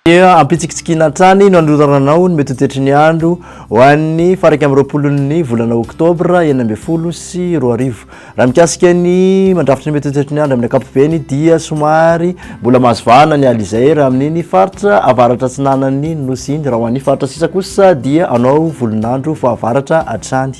Ampitsikitsikiana hatrany no anorananao ny mety ho toetry ny andro ho an'ny faha 21n'ny volana oktobra 2016. Raha mikasika ny mandrafitry ny mety ho toetry ny andro amin'ny ankapobeny dia somary mbola mahazo vahana ny alizay raha amin'iny faritra avaratra atsinanan'ny nosy iny. Raha ho an'ny faritra sisa kosa dia hanao volon'andro fahavaratra hatrany.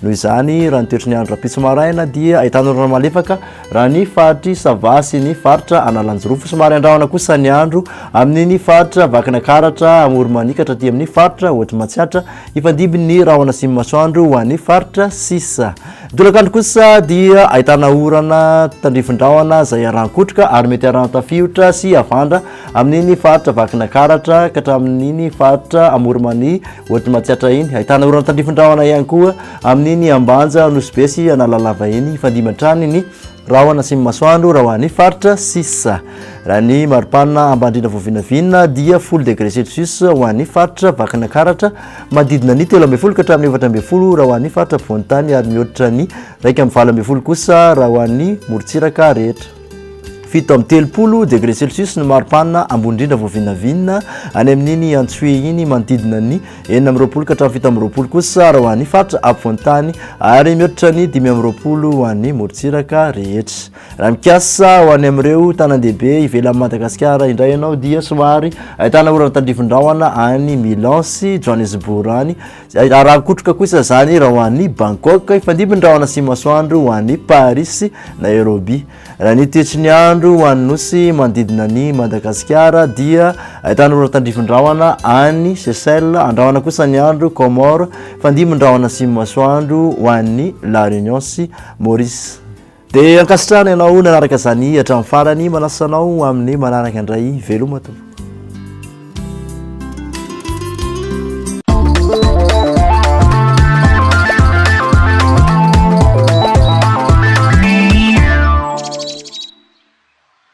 Noho izany, raha ny toetry ny andro rahampitso maraina dia ahitana orana malefaka raha ny faritr'i Sava sy ny faritra Analanjirofo. Somary andrahona kosa ny andro amin'iny faritra Vakinakaratra, Amoron'i-Mania ka hatraty amin'ny faritra Haute Matsiatra. Hifandimby ny rahona sy ny masoandro ho an'ny faritra sisa. Ny tolakandro kosa dia ahitana orana tandrifin-drahona izay arahin-kotroka ary mety arahin-tafiotra sy havandra amin'iny faritra Vakinakaratra ka hatramin'iny faritra Amoron'i-Mania Haute Matsiatra iny. Ahitana orana tandrifin-drahona ihany koa amin'iny Ambanja, Anosibe sy Analalava iny. Hifandimby hatrany ny rahona sy ny masoandro raha ho an'ny faritra sisa. Raha ny maripana ambandrina voavinavina dia 10 degré celsius ho an'ny faritra Vakinakaratra, manodidina ny 13 ka hatramin'ny 14 raha ho an'ny faritra afovoan-tany ary mihoatra ny 18 kosa raha ho an'ny morontsiraka rehetra. 37 degré celsius ny maripana ambony indrindra voavinavina any amin'iny Antsohihy iny, manodidina ny 26 ka hatramin'ny 27 kosa raha ho an'ny faritra afovoan-tany ary mihoatra ny 25 ho an'ny morontsiraka rehetra. Raha mikasa ho any amin'ireo tanan-dehibe ivelan'i Madagasikara indray ianao dia somary ahitana orana tandrifin-drahona any Milan sy Johannesburg any. Raha kotroka kosa izany raha ho an'i Bangkok, hifandimby ny rahona sy masoandro ho an'i Paris sy Nairobi. Raha ny toetry ny andro ho an'ny nosy manodidina an'i Madagasikara dia ahitana orana tandrifin-drahona any Seychelles, andrahona kosa ny andro Comores, hifandimby ny rahona sy masoandro ho an'i La Réunion sy Maurice. Dia ankasitrahana ianao nanaraka izany hatramin'ny farany, manasa anao amin'ny manaraka indray, veloma tompoko.